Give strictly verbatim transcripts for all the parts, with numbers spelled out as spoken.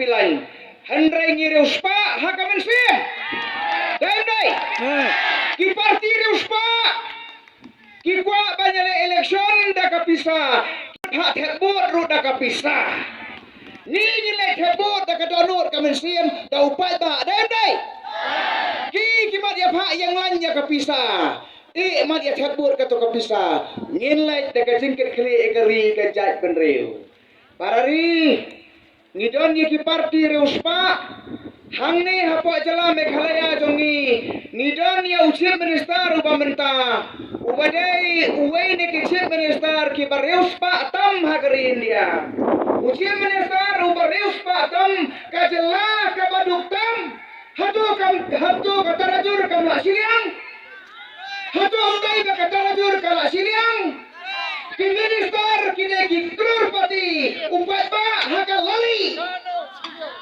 Line. Hynrei ngi riewspah ha ka mynsiem. Dei ym dei? Ki parti riewspah ki kwah ban ïaleh election da ka pisa. Ki phah thep vote ruh da ka pisa. Ngi ngi leh thep vote da ka dohnud ka mynsiem da u paidbah. Dei ym dei? Ki ki mat ïa phah ïa nglan ïa ka pisa. Te mat ïa thep vote kato ka pisa. Ngin leh da ka jingkitkhlieh ïa ka ri ka jaitbynriew. Para ri, ngi don ïa ki parti riewspah. Hangne hapoh jylla Meghalaya jong ngi, ngi don ïa u Chief Minister uba mynta, uba dei uwei na ki Chief Minister kiba riewspah tam ha ka ri India. U Chief Minister uba riewspah tam, ka jylla kaba duk tam. Hato kam, hato ka Tarajur kam lah shiliang? Hato ym dei ba ka Tarajur ka lah shiliang? Ki minister ki dei ki crorepati, u paidbah ha ka lali.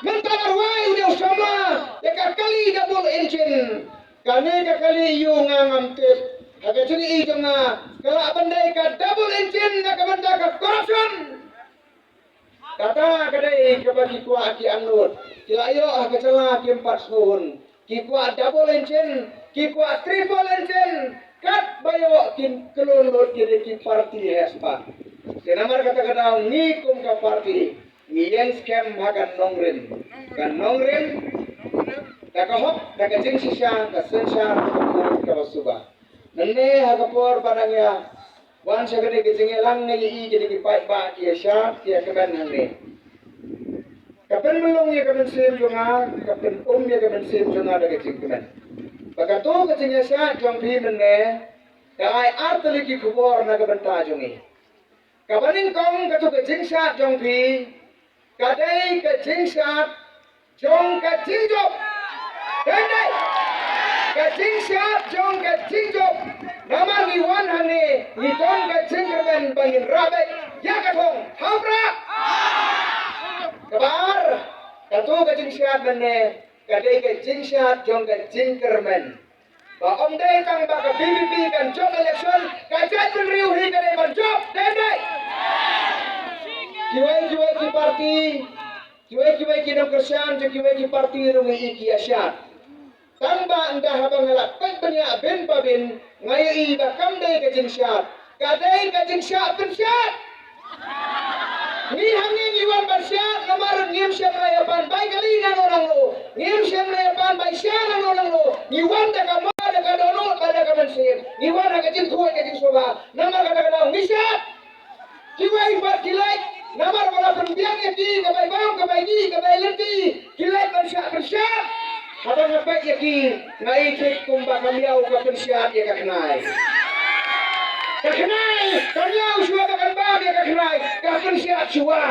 Mynta la rwai u dei u samla ïa ka kali double engine. Kane ka kali ïa u nga ngam tip. Ha ka jingïohi jong nga ka lah ban dei ka double engine na ka bynta ka corruption. Kata ka dei kaba ki kwah ki angnud. Ki la ïoh ha ka jylla kim pat sngewhun. Ki kwah double engine, ki kwah triple engine. Katba ïoh kin kyllon lut ki dei ki parti hespa. Te namar kata ka daw ngi kum ka parti ngi ïeng skhem ha ka nongrim. Ka nongrim da ka hok, da ka jingshisha, ka synshar, ka kaba suba. Mynne ha ka por ba nang ïa wan sha kane ka jingïalang, nga ïohi kine ki paidbah ki ïa shad ki ïa kmen hangne. Ka pynmlung ïa ka mynsiem jong nga, ka pyn-um ïa ka mynsiem jong nga da ka jingkmen. Ba kato ka jingïashad jong phi mynne ka ai ar tylli ki khubor na ka bynta jong ngi. Kaba nyngkong, kato ka jingshad jong phi ka dei ka jingshad jong ka jingjop. Dei, dei. Ka jingshad jong ka jingjop. Namar ngi wan hangne ngi don ka jingkyrmen ba ngin rah beit ïa ka thong. Ha u Prah. Kaba ar, kato ka jingshad mynne ka dei ka jingshad jong ka jingkyrmen. Ba ym dei tang ba ka V P P kan jop election, ka jaitbynriew hi ka dei ban jop, dei ym dei? Kiwei kiwei ki parti, kiwei kiwei ki nongkyrshan jong kiwei ki parti ruh ngi ïohi ki ïashad. Tang ba ynda haba nga la peit bniah bin pa bin, nga ïohi ba kam dei ka jingshad. Ka dei ka jingshad pynshad. Ngi hangne ngi wan ban shad namar ngim shym la ïa pan bai kali nangno nangno. Ngim shym la ïa pan bai sha nangno nangno. Ngi wan da ka moh, da ka dohnud bad da ka mynsiem. Ngi wan ha ka jingkhuid ka jingsuba. Namar kata ka daw ngi shad. Kiwei pat ki leit namar ba la pynbiang ïa ki ka bai bam, ka bai dih, ka bai lynti. Ki leit ban shah pynshad. Haba nga peit ïa ki nga i thik kumba ka miaw ka pynshad ïa ka khnai. Ka khnai ka miaw shuwa ba kan bam ïa ka khnai ka pynshad shuwa.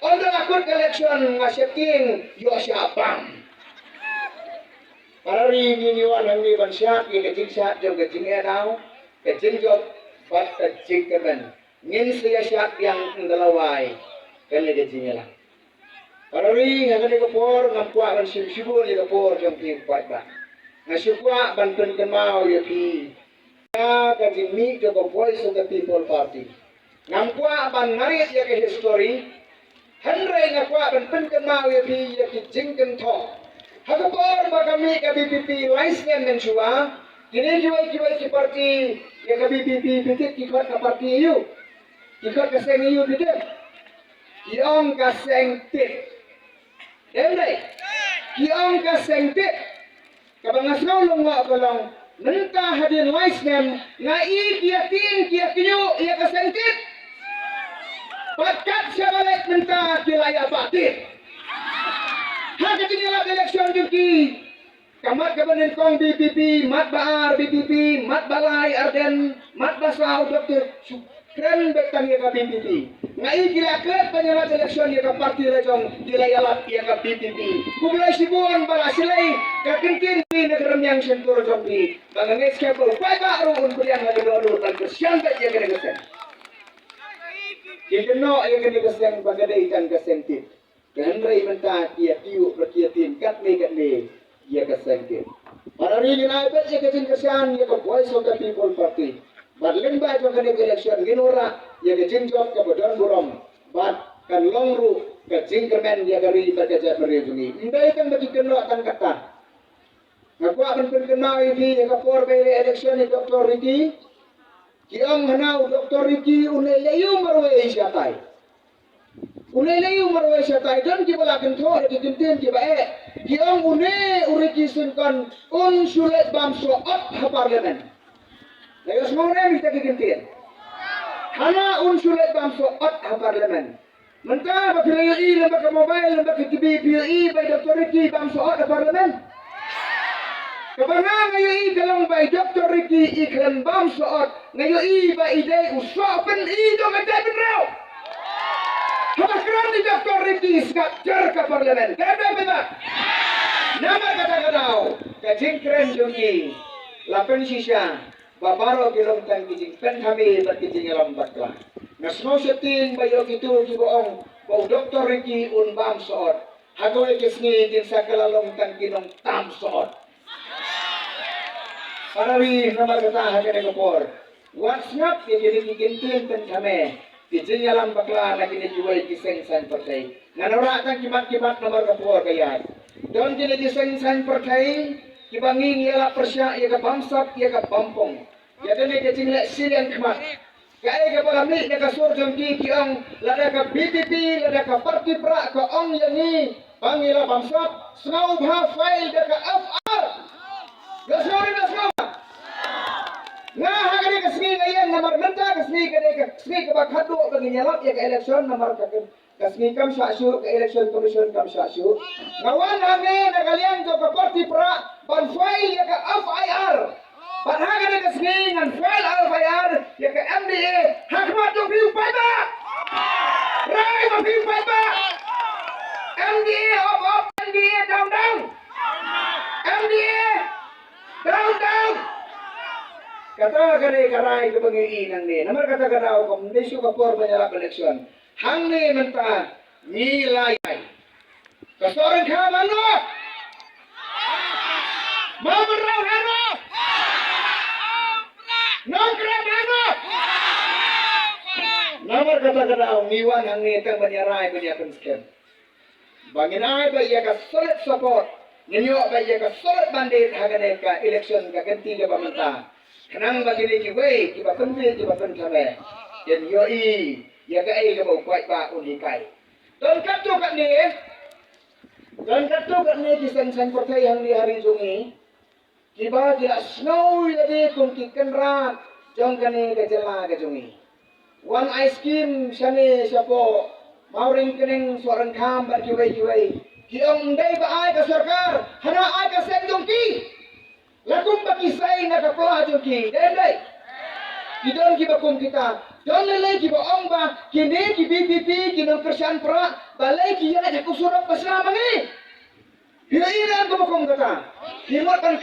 Ynda la kut ka election nga sheptieng ïoh shah bam. Para ri, ngi ngi wan hangne ban shad ïa ka jingshad jong ka jingïadaw, ka jingjop bad ka jingkyrmen. Ngin sa ïa shad biang ynda la wai kane ka jingïalang. Para ri, ha kane ka por ngam kwah ban shim shibun ïa ka por jong phi paidbah. Nga shu kwah ban pynkynmaw ïa phi ïa ka jingmih jong ka Voice of the People Party. Ngam kwah ban narit ïa ka history. Hynrei nga kwah ban pynkynmaw ïa phi ïa ki jingkynthoh. Ha ka por ba ka mih ka V P P lai snem mynshuwa, kine kiwei kiwei ki parti ïa ka V P P, phi tip ki khot ka parti aïu? Ki khot ka seng aïu phi tip? Ki ong ka seng tit. Dei ym dei? Ki ong ka seng tit. Kaba nga sngew lyngngoh ka long mynta hadien lai snem nga i ki ïa tieng ki ïa kñiuh ïa ka seng tit. Bad kat shaba leit mynta ki la ïa bah tit. Ha ka jingïalap election jong ki, ka mat kaba nyngkong V P P, mat ba ar V P P, mat ba lai Ardent, mat ba saw Doctor Shu- Kren beit tang ïa ka V P P. Nga i ki la klet ban ïalap election ïa ka parti la jong, ki la ïalap ïa ka V P P. Khublei shibun ba la shlei ka kyntien phi na ka rynïeng shyntur jong phi. Ba nga ngeit skhem ba u paidbah ruh un pdiang ha ka dohnud ban kyrshan beit ïa kane ka seng. Ki kynnoh ïa kane ka seng ba ka dei tang ka seng tit. Hynrei mynta ki ïa tieng bad ki ïa tieng katne katne ïa ka seng tit. Para ri, ngin ai beit ïa ka jingkyrshan ïa ka Voice of the People Party. Bad lyngba jong kane ka election ngin wanrah ïa ka jingjop kaba don burom bad kan long ruh ka jingkyrmen ïa ka ri bad ka jaitbynriew jong ngi. Ym dei tang ba ki kynnoh tang katta. Nga kwah ban pynkynmaw ïa phi, ïa ka por ba ïaleh election ïa u Doctor Ricky, ki ong hana u Doctor Ricky un leit leh ïa u marwei shatai. Un leit leh ïa u marwei shatai, don kiba la kynthoh da ki kyntien kiba eh. Ki ong une u Ricky Syngkon un shu leit bam soh ot ha Parliament. La ïohsngew ne em ïa kita ki kyntien? Hana un shu leit bam soh ot ha Parliament. Mynta ba phi la ïohi lyngba ka mobile, lyngba ka T V, phi ïohi ba i Doctor Ricky bam soh ot ha Parliament. Kaba nga nga ïohi ka long ba i Doctor Ricky i khlem bam soh ot, nga ïohi ba i dei u soh pyni jong ka jaitbynriew. Haba kren i Doctor Ricky sngap jer ka Parliament. Ka dei ba namar kata ka daw ka jingkren jong ngi la pynshisha ba baroh ki long tang ki jingpynthame bad ki jingïalam bakla. Nga sngew sheptieng ba ïoh kito kiba ong ba u Doctor Ricky un bam soh ot. Ha kawei ka sngi kin sa kylla long tang ki nongtam soh ot. Para ri, namar kata ha kane ka por, wat sngap ïa kine ki kyntien pynthame, ki jingïalam bakla na kine kiwei ki seng saiñ pyrthei. Ngan wanrah tang ki mat ki mat namar ka por ka ïaid. Don kine ki seng saiñ pyrthei kiba ngi ngi ïalap pyrshah ïa ka bamsap, ïa ka bampong, ïa kane ka jingleh shiliang khmat. Kaei kaba la mih na ka sur jong ki, ki ong lada ka V P P, lada ka party prah ka ong ïa ngi ba ngi la bamsap, sngewbha file da ka F I R. Ïohsngew ne ym ïohsngew? Nga ha kane ka sngi nga ïeng namar mynta ka sngi ka dei ka sngi kaba khatduh ba ngin ïalap ïa ka election namar ka, ka sngi kam shah shuh, ka Election Commission kam shah shuh. Nga wan hangne na ka liang jong ka party prah ban file ïa ka F I R. Bad ha kane ka sngi ngan file F I R ïa ka M D A ha khmat jong phi u paidbah. Rai ma phi u paidbah. M D A up up, M D A down down. M D A down down. Kata ka dei ka rai kaba ngi ïohi nangne. Namar kata ka daw kam dei shuh ka por ban ïalap election. Hangne mynta ngi la ïai. Ka Sohryngkham hangno? Mawmynraw hangno? Nongkrem hangno? Namar kata ka daw ngi wan hangne tang ban ïarai ban ïapynskhem ba ngin ai ba ïa ka solid support, ngin ïoh ba ïa ka solid mandate ha kane ka election ka kynti kaba mynta. Khnang ba kine kiwei kiba pynbeit kiba pynthame kin ïohi ïa kaei kaba u paidbah un hikai. Don katto katne, don katto katne ki seng saiñ pyrthei hangne ha ri jong ngi kiba ki la sngew ïa lade kum ki kynrad jong kane ka jylla ka jong ngi. Wan ai skim shane shapoh Mawryngkneng, Sohryngkham bad kiwei kiwei. Ki ong ym dei ba ai ka sorkar, hana ai ka seng jong ki. La kumba ki sei na ka pla jong ki, dei ym dei? Ki don kiba kum kita. Don lei lei kiba ong ba kine ki V P P ki nongkyrshan prah, balei ki ïaid ha ka surok ba shna ma ngi. Phi ïohi ne em kaba kum kata? Ki mut ban